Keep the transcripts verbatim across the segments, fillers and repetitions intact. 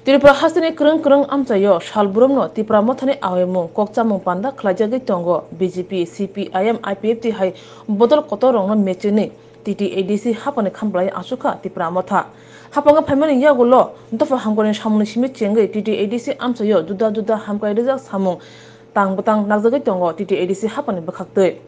Tripura hasteni kwrwng kwrwng amchaio sal brumno Tipra Mothani aoimung kokchamung panda khlaijagwi tongo. B J P, C P I M, I P F T hai bodol kotorrokno mechenwi T T A D C haphangni khambalai achukha Tipra Motha. Haphangwi phaimani yagulo dopha hamkrai samungni simi chengwi T T A D C amchaio juda juda hamkrai rijak samung tang bwtang nakjagwi tongo T T A D C haphangni bwkhaktwi.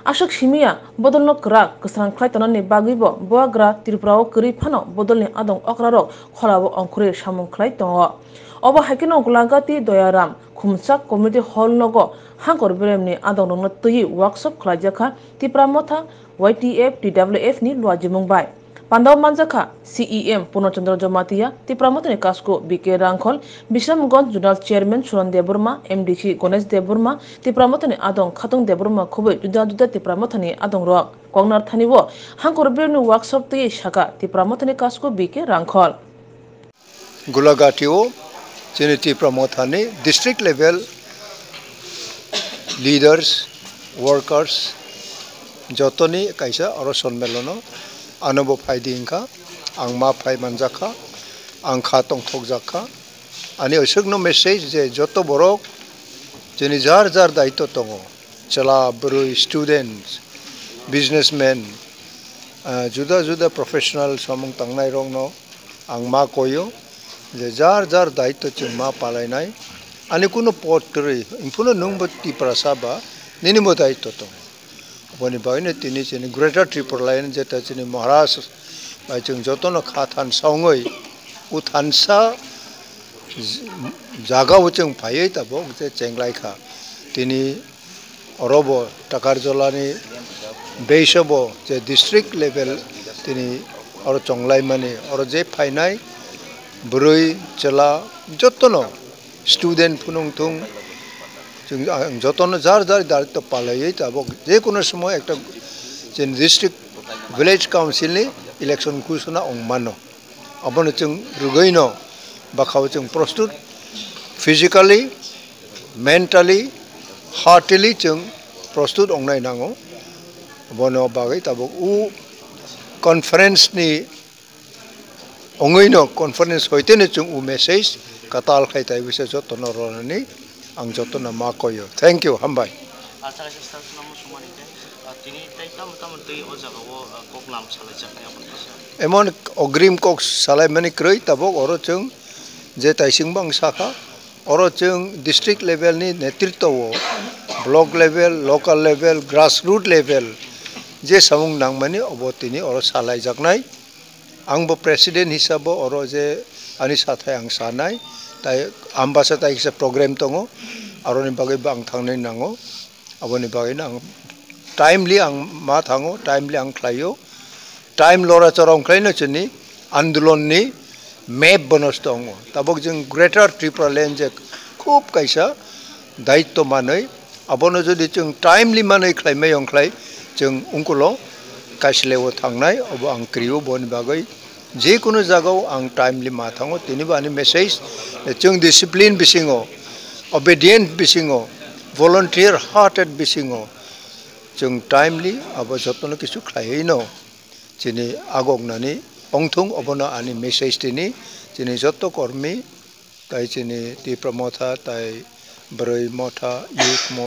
Aswk simiya bodolno kwrak kwsrang khlai tongnani bagwibo bubagra Tripurao kwrwi phano bodolni adong okrarok kholao ongkhorwi samung khlai tongo. Obo hai kheno Golagati Doyaram Khumchak Community Hall nogo Hangkor Beremni adongrokno twiwi workshop khlaijakha Tipra Motha Y T F T W F ni luajimung bai. Pandao manjakha C E M Purno Chandra Jamatia, Tipra Mothani Kasko B K Rangkhol, Bisramganj Zonal Chairman Suran Debbarma, M D C Ganesh Debbarma, Tipra Mothani adong Khatung Debbarma khobwi juda juda Tipra Mothani adongrok. Koknar thani o Hangkor Beremni workshop twiwi sakha Tipra Mothani Kasko B K Rangkhol. Gulagati o chini Tipra Mothani district level leaders, workers jotoni kaisa oro sonmelono ano bo phaidi wngkha, ang ma phai manjakha, ang kha tongthokjakha. Ani oisokno message je joto borok chini jar jar daitw tongo, chwla, bwrwi, students, businessmen, ah, juda juda professional samung tangnairokno ang ma koio je jar jar daitw chwng ma palainai. Ani kunu pod kwrwi, hwnphano nwngbo Tiprasa ba ninibo daitw tongo. Aboni bagwino tini chini Greater Tripura Line jeta chini Maharaj bai chwng jotono kha thansa wngwi o thansa jagao chwng phaiwi tabuk je chenglaikha. Tini orobo Takarjolani beisobo je district level tini oro chonglaimani, oro je phainai bwrwi, chwla jotono student phunung thung, chwng, ang jotono jar jar daitw palaiwi tabuk je kono somoy ekta chini district village council ni election ghosona wng mano. Abono chwng rwgwino bwkhao chwng prostut, physically, mentally, heartily chwng prostut wngnai nango. Bono bagwi tabuk o conference ni wngwino conference hoiteno chwng o message kwtal khai tai bisa jotono ronani ang jotono ma koyo. Thank you, hambai. Acha kaisa sir, swlamo sumani khe, ah, tini tei tamo tamo twi o jaga o, ah, koklam salaijaknai aboni kaisa. Emon ogrim kok salaimani kwrwi tabuk oro chwng je taisingbo ang sakha, oro chwng district level ni netritwo o, block level, local level, grassroot level je samung nangmani obo tini oro salaijaknai. Ang bo president hisabo oro je ani sathai ang sanai, tai Ambasa tai kisa program tongo, aroni bagwi bo ang thangnai nango. Aboni bagwino ang timely ang ma thango, timely ang khlaio. Time lora chora wngkhlaino chini andolonni map bono tongo. Tabuk jwng Greater Tripura Land je khub kaisa daitw manwi, abono jodi chwng timely manwi khlaimai wngkhlai chwng ungkulo kaisileo thangnai, obo ang krio boni bagwi. Jekunu jagao ang timely ma thango, tini bo ani message, chwng discipline bisingo, obedient bisingo, volunteer hearted bisingo, chwng timely abo jotono kisu khlaiwi no chini agoknani ongthung, obono ani message tini, chini joto kormi, tai chini Tipra Motha, tai Bwrwi Motha, Youth Motha,